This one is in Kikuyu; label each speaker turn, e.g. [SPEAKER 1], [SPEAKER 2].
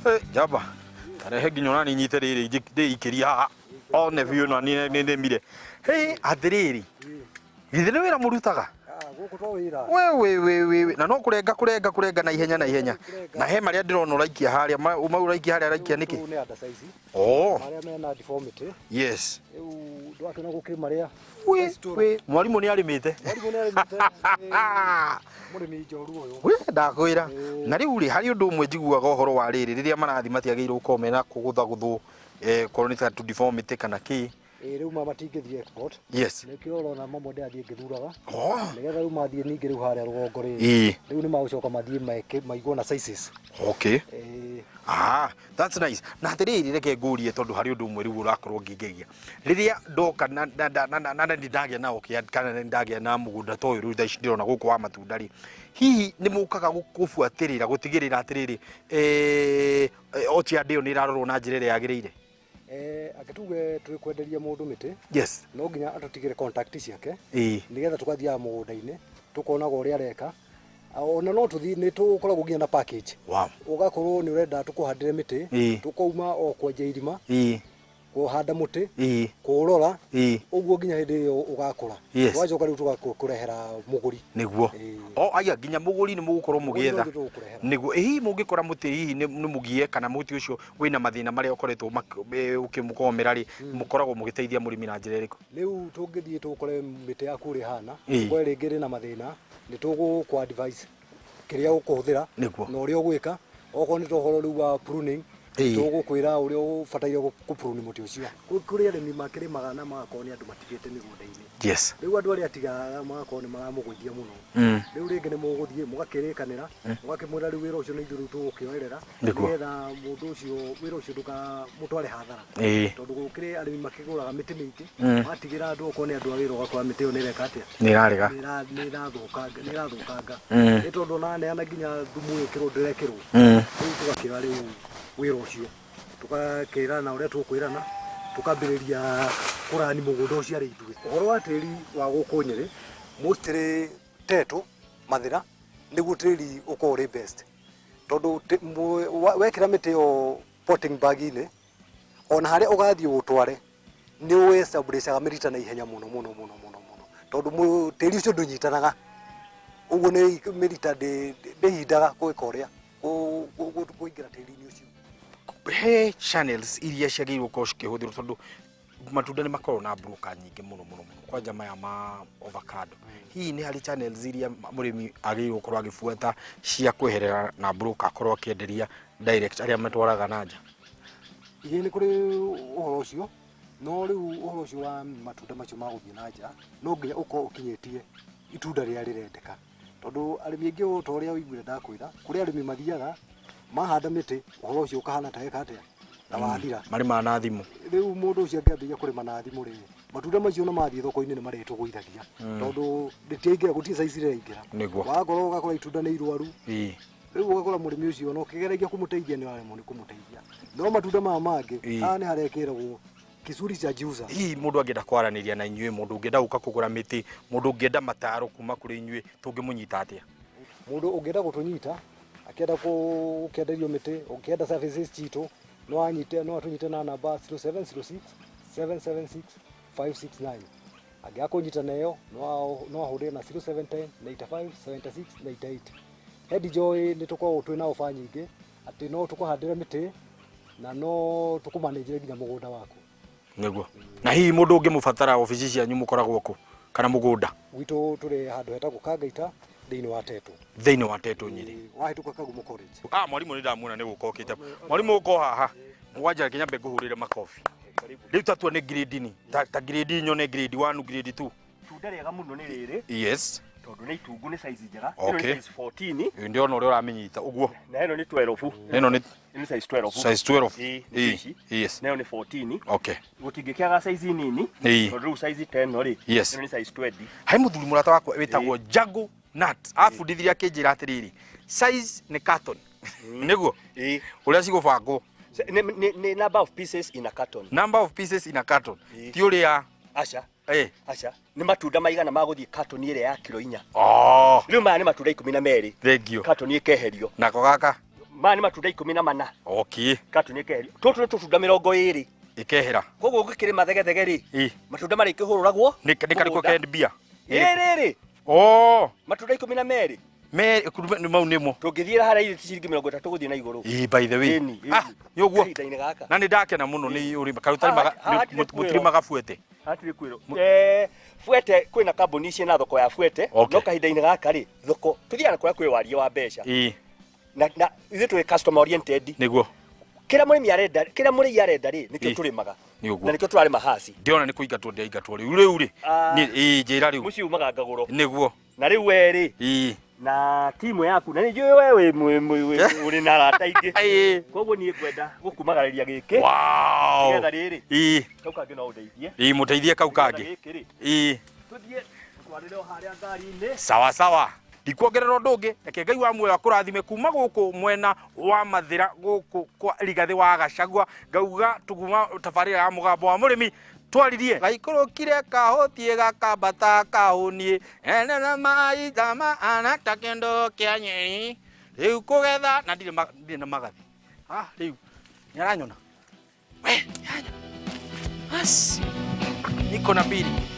[SPEAKER 1] Eh, njamba tarehe nginya ona ninyite rĩrĩ ndĩikĩrie haha one biũ na nĩ nĩmire. Hey, atĩrĩrĩ, githĩ nĩ wĩra mũrutaga?
[SPEAKER 2] Ah, gũkũ to wĩra.
[SPEAKER 1] We we we we we. Na no kũrenga kũrenga kũrenga na ihenya na ihenya. Na he marĩa ndĩrona ũraikia harĩa, mau ũraikia harĩa araikia nĩkĩ?
[SPEAKER 2] Rĩu nĩ under size.
[SPEAKER 1] Oh,
[SPEAKER 2] Marĩa mena deformity.
[SPEAKER 1] yes.
[SPEAKER 2] Rĩu ndwakĩona gũkĩrĩ marĩa.
[SPEAKER 1] We we mwarimũ nĩ arĩmĩte.
[SPEAKER 2] Mwarimũ nĩ arĩmĩte. Mũrĩmi njorua ũyũ.
[SPEAKER 1] We ndakwĩra. Na rĩu rĩ harĩ ũndũ ũmwe njiguaga ũhoro wa rĩrĩ rĩrĩa marathi matiagĩrĩirwo gũkorwo mena kũgũthagũthwo eh, korwo nĩ ta tu deformity kana kĩ.
[SPEAKER 2] Ĩĩ rĩu ma matingĩthiĩ export.
[SPEAKER 1] Yes.
[SPEAKER 2] Nĩkĩo ũrona mamwe ndĩrathiĩ ngĩthuraga.
[SPEAKER 1] Oh.
[SPEAKER 2] Nĩgetha rĩu mathiĩ ningĩ rĩu harĩa rũgongo rĩ.
[SPEAKER 1] Ĩĩ.
[SPEAKER 2] Rĩu nĩ magũcoka mathiĩ meke maigwo na sizes.
[SPEAKER 1] Okay.
[SPEAKER 2] Ĩĩ.
[SPEAKER 1] Ah, that's nice. Na atĩrĩrĩ reke ngũrie tondũ harĩ ũndũ ũmwe rĩu ũrakorwo ngĩngegia. Rĩrĩa ndoka na na na na na na ndagĩa na okia kana nĩ ndagĩa na mũgũnda ta ũyũ rĩu thaa ici ndĩrona gũkũ wa matunda rĩ. Hihi nĩ mũkaga gũbuatĩrĩra gũtigĩrĩra atĩrĩrĩ eh, orchard ĩyo nĩ ĩrarorwo na njĩra ĩrĩa yagĩrĩire?
[SPEAKER 2] Eh, ake tuge twĩ kwenderia mũndũ mĩtĩ
[SPEAKER 1] Yes.
[SPEAKER 2] no nginya atũtigĩre contact ciake
[SPEAKER 1] Ĩĩ.
[SPEAKER 2] nĩgetha tũgathiaga mũgũnda-inĩ tũkonaga ũrĩa areka ona no tũthiĩ nĩ tũkoragwo nginya na package
[SPEAKER 1] Wow.
[SPEAKER 2] ũgakorwo nĩ ũrenda tũkũhandĩre mĩtĩ
[SPEAKER 1] Ĩĩ.
[SPEAKER 2] tũkauma o kwenja irima
[SPEAKER 1] Ĩĩ.
[SPEAKER 2] kũhanda mũtĩ
[SPEAKER 1] Ĩĩ.
[SPEAKER 2] kũũrora
[SPEAKER 1] Ĩĩ.
[SPEAKER 2] ũguo nginya hĩndĩ ĩyo ũgakũra
[SPEAKER 1] Yes.
[SPEAKER 2] tũgacoka rĩu tũgakũrehera mũgũri
[SPEAKER 1] Nĩguo.
[SPEAKER 2] Ĩĩ.
[SPEAKER 1] O aya nginya mũgũri nĩ mũgũkorwo
[SPEAKER 2] Mũgũri no
[SPEAKER 1] mũgĩetha.
[SPEAKER 2] ithuĩ tũgũkũrehera.
[SPEAKER 1] Nĩguo. Ĩ hihi mũngĩkora mũtĩ hihi nĩ nĩ mũgie kana mũtĩ ũcio wĩna mathĩna marĩa ũkoretwo ũkĩmũkomera rĩ, mũkoragwo mũgĩteithia mũrĩmi na njĩra ĩrĩkũ?
[SPEAKER 2] Rĩu tũngĩthiĩ tũkore mĩtĩ yaku ũrĩa ĩhana
[SPEAKER 1] Ĩĩ.
[SPEAKER 2] tũkore rĩngĩ ĩrĩ na mathĩna nĩ tũgũkũ advise kĩrĩa ũkũhũthĩra
[SPEAKER 1] Nĩguo.
[SPEAKER 2] na ũrĩa ũgwĩka okorwo nĩ ta ũhoro rĩu wa pruning
[SPEAKER 1] Ĩĩ.
[SPEAKER 2] tũgũkwĩra ũrĩa ũbataire kũ prune mũtĩ ũcio. Kũrĩ arĩmi makĩrĩmaga na magakorwo nĩ andũ matigĩte mĩgũnda-inĩ.
[SPEAKER 1] Yes.
[SPEAKER 2] Rĩu andũ arĩa atigaga magakorwo nĩ maramũgũithia mũno. Rĩu rĩngĩ nĩ mũgũthiĩ mũgakĩrĩkanĩra mũgakĩmwĩra rĩu wĩra ũcio nĩ ithuĩ rĩu tũgũkĩoerera
[SPEAKER 1] Nĩguo.
[SPEAKER 2] nĩgetha mũndũ ũcio wĩra ũcio ndũkamũtware hathara.
[SPEAKER 1] Ĩĩ.
[SPEAKER 2] Tondũ gũkĩrĩ arĩmi makĩgũraga mĩtĩ mĩingĩ matigĩra andũ okorwo nĩ andũ a wĩra ũgakora mĩtĩ ĩyo nĩ ĩreka atĩa?
[SPEAKER 1] Nĩ ĩrarega.
[SPEAKER 2] Nĩ ĩrathũkanga nĩ ĩrathũkanga. Nĩ tondũ ona neana nginya thumu wĩkĩrwo ndũrekĩrwo. Rĩu tũgakĩra rĩu wĩra ũcio tũgakĩrana ũrĩa tũkwĩrana tũkambĩrĩria kũrani mũgũnda ũcio arĩ ithuĩ. Ũhoro wa tĩri wa gũkũ Nyĩrĩ mostly Tetu, Mathĩra nĩguo tĩri ũkoragwo ũrĩ best tondũ wekĩra mĩtĩ ĩyo potting bag inĩ ona harĩa ũgathiĩ ũtware nĩ ũ establish-aga mĩrita na ihenya mũno mũno mũno mũno mũno tondũ tĩri ũcio ndũnyitanaga ũguo nĩ mĩrita ndĩhindaga gwĩka ũrĩa kũingĩra tĩri-inĩ ũcio.
[SPEAKER 1] He channels iria ciagĩrĩirwo gũkorwo cikĩhũthĩrwo tondũ matunda nĩ makoragwo na broker nyingĩ mũno mũno mũno kwanja maya ma avocado. Hihi nĩ harĩ channels iria mũrĩmi agĩrĩirwo gũkorwo agĩbuata cia kweherera na broker akorwo akĩenderia direct arĩa matwaraga na nja?
[SPEAKER 2] Ĩĩ nĩ kũrĩ ũhoro ũcio, no rĩu ũhoro ũcio wa matunda macio ma gũthiĩ na nja no nginya ũkorwo ũkinyĩtie itunda rĩrĩa rĩrendeka. Tondũ arĩmi aingĩ o ta ũrĩa ũiguire ndakwĩra, kũrĩ arĩmi mathiaga mahanda mĩtĩ ũhoro ũcio ũkahana ta weka atĩa, ta wathira.
[SPEAKER 1] Marĩmaga na thimũ.
[SPEAKER 2] Rĩu mũndũ ũcio angĩambĩrĩria kũrĩma na thimũ rĩ, matunda macio ona mathiĩ thoko-inĩ nĩ marĩtũgũithagia tondũ rĩtiaingĩra, gũtirĩ size rĩraingĩra.
[SPEAKER 1] Nĩguo.
[SPEAKER 2] Wakorwo ũgakora itunda nĩ irwaru.
[SPEAKER 1] Ĩĩ.
[SPEAKER 2] Rĩu ũgakora mũrĩmi ũcio ona ũkĩgeragia kũmũteithia nĩ ũraremwo nĩ kũmũteithia. No matunda maya mangĩ,
[SPEAKER 1] Ĩĩ.
[SPEAKER 2] haha nĩ harekĩragwo kizuri cha jiuza.
[SPEAKER 1] Hihi mũndũ angĩenda kwaranĩria na inyuĩ, mũndũ ũngĩenda gũka kũgũra mĩtĩ, mũndũ ũngĩenda mataro kuma kũrĩ inyuĩ, tũngĩmũnyita atĩa?
[SPEAKER 2] Mũndũ ũngĩenda gũtũnyita, akĩenda gũkĩenderio mĩtĩ, ũngĩenda services citũ, no anyite, no atũnyite na namba 0706 776 569. Angĩaga kũnyita na ĩyo, no ahũrĩre na 0710 95 76 98. Head Joy nĩ tũkoragwo twĩna offer nyingĩ, atĩ no tũkũhandĩre mĩtĩ na no tũkũmanĩnjĩre nginya mũgũnda waku.
[SPEAKER 1] Nĩguo. Na hihi mũndũ ũngĩmũbatara obici cianyu mũkoragwo kũ kana mũgũnda?
[SPEAKER 2] Gwitũ tũrĩ handũ hetagwo Kangaita thĩinĩ wa Tetu.
[SPEAKER 1] Thĩinĩ wa Tetu Nyĩrĩ.
[SPEAKER 2] Wahĩtũka Kagumo College.
[SPEAKER 1] Ah, mwarimũ nĩ ndamuona nĩ gũka okĩte. Mwarimũ ũka o haha. Mũgwanja reke nyambe ngũhũrĩre makobi. Rĩu tatua nĩ grade ni. Ta, ta grade nyone grade 1 grade 2.
[SPEAKER 3] Itunda rĩega mũno nĩ rĩrĩ.
[SPEAKER 1] Yes.
[SPEAKER 3] Tondũ nĩ itungu nĩ size njega. Ĩno
[SPEAKER 1] Okay.
[SPEAKER 3] nĩ size 14.
[SPEAKER 1] Ĩĩ ndĩrona ũrĩa ũramĩnyita ũguo.
[SPEAKER 3] Na ĩno nĩ 12.
[SPEAKER 1] Ĩno nĩ
[SPEAKER 3] Ĩno nĩ size 12.
[SPEAKER 1] Size 12.
[SPEAKER 3] Ĩĩ,
[SPEAKER 1] Ĩĩ,
[SPEAKER 3] nĩ ici.
[SPEAKER 1] Yes.
[SPEAKER 3] Na ĩyo nĩ 14.
[SPEAKER 1] Okay.
[SPEAKER 3] Gũtingĩkĩaga size nini.
[SPEAKER 1] Ĩĩ.
[SPEAKER 3] Tondũ rĩu size 10 rĩ.
[SPEAKER 1] Yes.
[SPEAKER 3] Ĩno nĩ size 20.
[SPEAKER 1] Harĩ mũthuri mũrata wakwa wĩtagwo Jago Nut. Abundithirie akĩnjĩra atĩrĩrĩ, size nĩ carton. Nĩguo?
[SPEAKER 3] Ĩĩ.
[SPEAKER 1] Ũrĩa cigũbangwo.
[SPEAKER 3] Nĩ nĩ number of pieces in a carton.
[SPEAKER 1] Number of pieces in a carton.
[SPEAKER 3] Ĩĩ.
[SPEAKER 1] Ti ũrĩa
[SPEAKER 3] Aca.
[SPEAKER 1] Eh.
[SPEAKER 3] Aca. Nĩ matunda maigana ma gũthiĩ katoni ĩrĩa ya kiro inya.
[SPEAKER 1] Oh.
[SPEAKER 3] Rĩu maya nĩ matunda 12.
[SPEAKER 1] Thank you.
[SPEAKER 3] Katoni ĩkeherio.
[SPEAKER 1] Nako gaka.
[SPEAKER 3] Maya nĩ matunda 14.
[SPEAKER 1] Okay.
[SPEAKER 3] Katoni ĩkeherio. Tũtũ nĩ tũtunda 20.
[SPEAKER 1] Ĩkehera.
[SPEAKER 3] Koguo ũngĩkĩrĩma thegethege rĩ,
[SPEAKER 1] Ĩ.
[SPEAKER 3] matunda marĩkĩhũrũragwo.
[SPEAKER 1] Nĩ nĩ karĩkũ
[SPEAKER 3] mũgũnda.
[SPEAKER 1] ke mbia?
[SPEAKER 3] Rĩrĩ rĩ,
[SPEAKER 1] Oh,
[SPEAKER 3] matunda 12.
[SPEAKER 1] Me nĩ mau nĩmo.
[SPEAKER 3] Tũngĩthiĩra harĩa irĩ ciringi 30 gũthiĩ na igũrũ.
[SPEAKER 1] Ĩ, by the way.
[SPEAKER 3] Ĩni, ĩni.
[SPEAKER 1] Ah, nĩ ũguo.
[SPEAKER 3] Kahinda-inĩ gaka.
[SPEAKER 1] Na nĩ ndakena mũno nĩ ũrĩmi. Kaĩ
[SPEAKER 3] Haha- haha hatirĩ
[SPEAKER 1] mũtirĩmaga buete?
[SPEAKER 3] Hatirĩ kwĩrwo. Fuete kwĩna kambuni ciĩna thoko ya fuete.
[SPEAKER 1] Okay.
[SPEAKER 3] No kahinda-inĩ gaka rĩ, thoko tũthiaga na kũrĩa kwĩ warie wa mbeca.
[SPEAKER 1] Ĩ,
[SPEAKER 3] Na ithuĩ twĩ customer oriented.
[SPEAKER 1] nĩguo.
[SPEAKER 3] Kĩrĩa mũrĩmi arenda, kĩrĩa mũrĩi arenda rĩ, nĩkĩo
[SPEAKER 1] Ĩ.
[SPEAKER 3] tũrĩmaga.
[SPEAKER 1] Nĩ ũguo.
[SPEAKER 3] Na nĩkĩo tũrarĩma haci.
[SPEAKER 1] Ndĩrona nĩ kũingatwo ndĩraingatwo rĩu rĩu rĩ.
[SPEAKER 3] Ah.
[SPEAKER 1] Nĩ ĩ njĩra rĩu.
[SPEAKER 3] Mũciĩ umaga ngagũro.
[SPEAKER 1] Nĩguo.
[SPEAKER 3] Na rĩu we rĩ,
[SPEAKER 1] Ĩ.
[SPEAKER 3] na timu yaku na nĩnjũĩ we wĩ ũrĩ na arata aingĩ.
[SPEAKER 1] Ĩ.
[SPEAKER 3] Koguo niĩ ngwenda gũkumagarĩria gĩkĩ.
[SPEAKER 1] Wow.
[SPEAKER 3] Nĩgetha rĩrĩ,
[SPEAKER 1] Ĩ.
[SPEAKER 3] kau kangĩ no ũndeithie.
[SPEAKER 1] Ĩ, mũteithie kau
[SPEAKER 3] Nĩgetha
[SPEAKER 1] kangĩ.
[SPEAKER 3] gĩkĩ rĩ,
[SPEAKER 1] Ĩ.
[SPEAKER 3] tũthiĩ tũtwarĩre o harĩa ngari-inĩ.
[SPEAKER 1] Sawa sawa. Ndikuongerera ũndũ ũngĩ, reke Ngai wa muoyo akũrathime kuma gũkũ mwena wa Mathĩra gũkũ kwa Rigathĩ wa Gachagua. Ngauga tuguma tabarĩra ya Mũgambo wa Mũrĩmi twaririe gaikũrũkire kahũtiĩ gakambata kahũniĩ enena maita ma anata kĩndũ kĩa nyeni rĩu kũgetha na ndirĩ ndirĩ na magathĩ. Ah, rĩu nĩaranyona we nĩaranyona. Basi niko na mbili.